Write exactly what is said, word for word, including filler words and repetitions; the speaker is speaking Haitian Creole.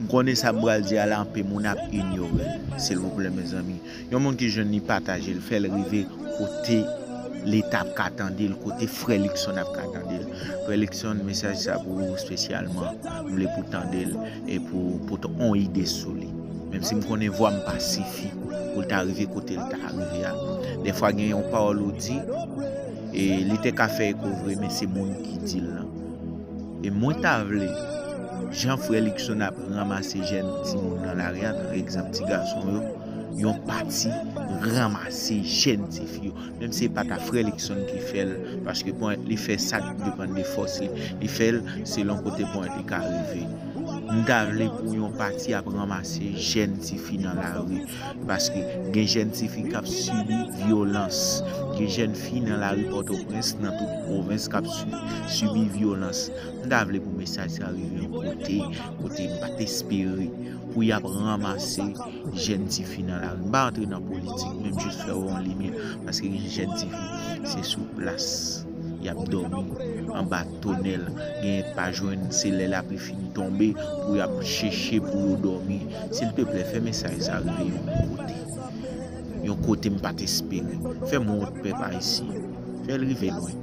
M konnen sa m pral di a la, anpe moun ap inyore l. Silvouplè, mezanmi. Yon moun ki jwenn li, pataje l, fè l rive kote Leta ap ka tande l, kote frè Luckson ap ka tande l. Frè Luckson, mesaj sa pou ou espesyalman. M vle pou tande l e pou pote on ide sou li. Menm si m konnen vwa m pa sifi pou l ta rive kote l ta rive a. Dèfwa gen yon pawòl ou di, e li te ka fè eko vre, men se moun ki di l lan. E mwen ta vle, jan frè Luckson ap ranmase jèn timoun nan lari a, nan egzanp ti gason yo, yon pati ranmase jèn tifi yo. Menm si se pa ta frè Luckson ki fè l, paske ponyèt li fè sa k depann de fòs li. Li fè l selon kote ponyèt li ka rive. M ta vle pou yon pati ap ranmase jèn tifi nan lari, paske gen jèn tifi k ap sibi vyolans, gen jèn fi nan lari Pòtoprens, nan tout pwovens k ap si-, sibi vyolans. M ta vle pou mesaj sa rive yon kote, kote m pa t espere pou y ap ranmase jèn tifi nan lari. M pa antre nan politik, men m jis fè yon limyè, paske gen jèn tifi, se sou plas y ap dòmi, anba tonèl, genyen pa jwenn, se lè lapli fin tonbe pou y ap chèche pou yo dòmi. Silteplè, fè mesaj sa rive yon kote. Yon kote m pa t espere. Fè m wont, pèp ayisyen. Fè l rive lwen.